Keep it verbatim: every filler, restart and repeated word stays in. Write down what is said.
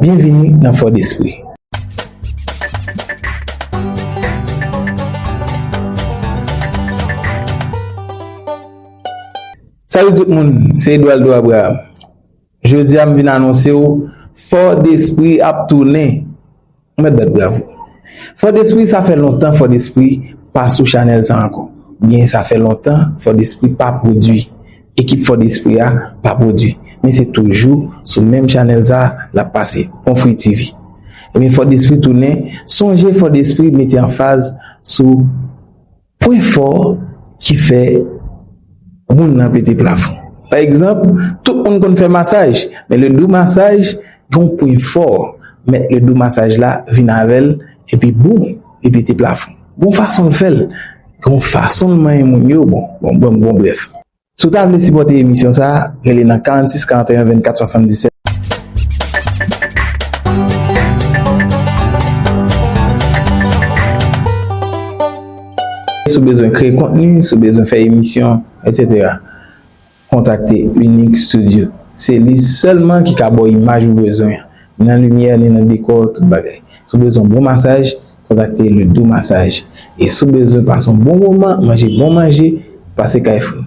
Byenvini nan Fò Despri. Salut tout moun, se Eduardo Abraham. Jodi a m vin anonse w, Fò Despri ap tounen. Ou mèt bat bravo. Fò Despri, sa fè lontan Fò Despri pa sou chanèl sa ankò. Oubyen sa fè lontan Fò Despri pa pwodui. Ekip Fò Despri a pa pwodui. Men se toujou sou menm chanèl sa l ap pase, Onfri T V. Ebyen, Fò Despri tounen. Sonje Fò Despri mete anfaz sou pwen fò ki fè moun nan pete plafon. Pa egzanp, tout moun konn fè masaj, men Ledo Masaj gen yon pwen fò. Mèt Ledo Masaj la vin avè l, epi boum, li pete plafon. Gon fason l fè l, gon fason l manyen moun yo, bon, bon, bon, bon, brèf. Si w ta vle sipòte emisyon sa a, rele nan karannsis karanteyen vennkat swasanndisèt. Si w bezwen kreye kontni, si w bezwen fè emisyon, etsetera, kontakte Unique Studio. Se li sèlman ki ka ba w imaj ou bezwen an. Ni nan limyè, ni nan dekò, tout bagay. Si w bezwen bon masaj, kontakte Ledo Masaj. E si w bezwen pase yon bon moman, manje bon manje, pase Kay Frè.